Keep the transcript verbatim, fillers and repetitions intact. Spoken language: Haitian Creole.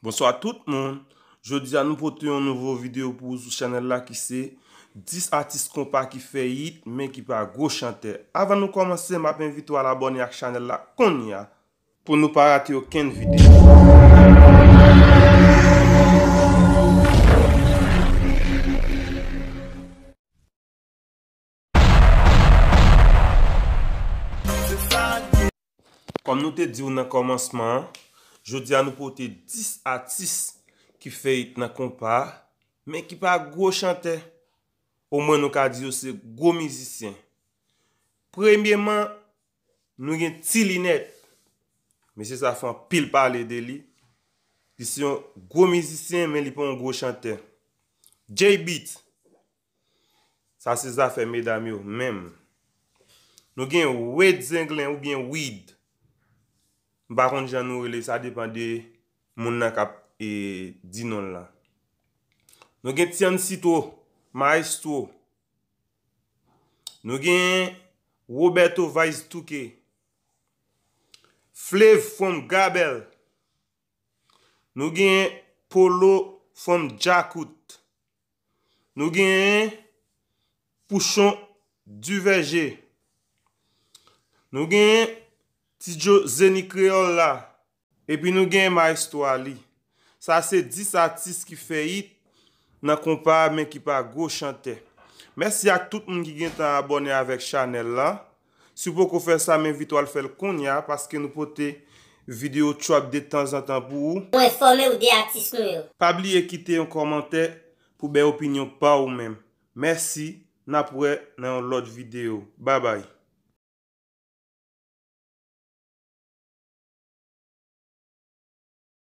Bonswa tout moun. Jodi a nou pote yon nouvo videyo pou ou sou chanèl la ki se dis atis konpa ki fè hit men ki pa gwo chantè. Avan nou kòmanse, m ap envite w al abòne ak chanèl la kounye a pou nou pa rate okenn videyo. Kòm nou te di w nan kòmansman an, jodi a nou pote dis atis ki fè hit nan konpa a, men ki pa gwo chantè. Omwen nou ka di yo se gwo mizisyen. Premyeman, nou gen Ti Linèt. Mesye sa fè anpil pale de li. Li se yon gwo mizisyen, men li pa yon gwo chantè. Jay Beat. Sa se zafè medam yo menm. Nou gen Wade Zenglen oubyen Wid. M pa konn jan nou rele, sa depan de moun nan k ap, e, di non l la. Nou gen Tiancito, Maestro. Nou gen Roberto Vaiz Touquet. Flav from Gabel. Nou gen Polo from Djakout. Nou gen Pouchon Duverger. Nou gen Ti Djo Zeni Kreyòl la. Epi nou gen Maestro Ali. Sa se dis atis ki fè hit nan konpa a, men ki pa gwo chantè. Mèsi ak tout moun ki gentan abòne avèk chanèl la. Si w poko fè sa, m envite w al fè l kounye a, paske nou pote videyo trap detanzantan pou ou. Pou enfòme w de atis nou yo. Pa bliye kite yon kòmantè pou bay opinyon pa w menm. Mèsi, n ap wè nan yon lòt videyo. Babay.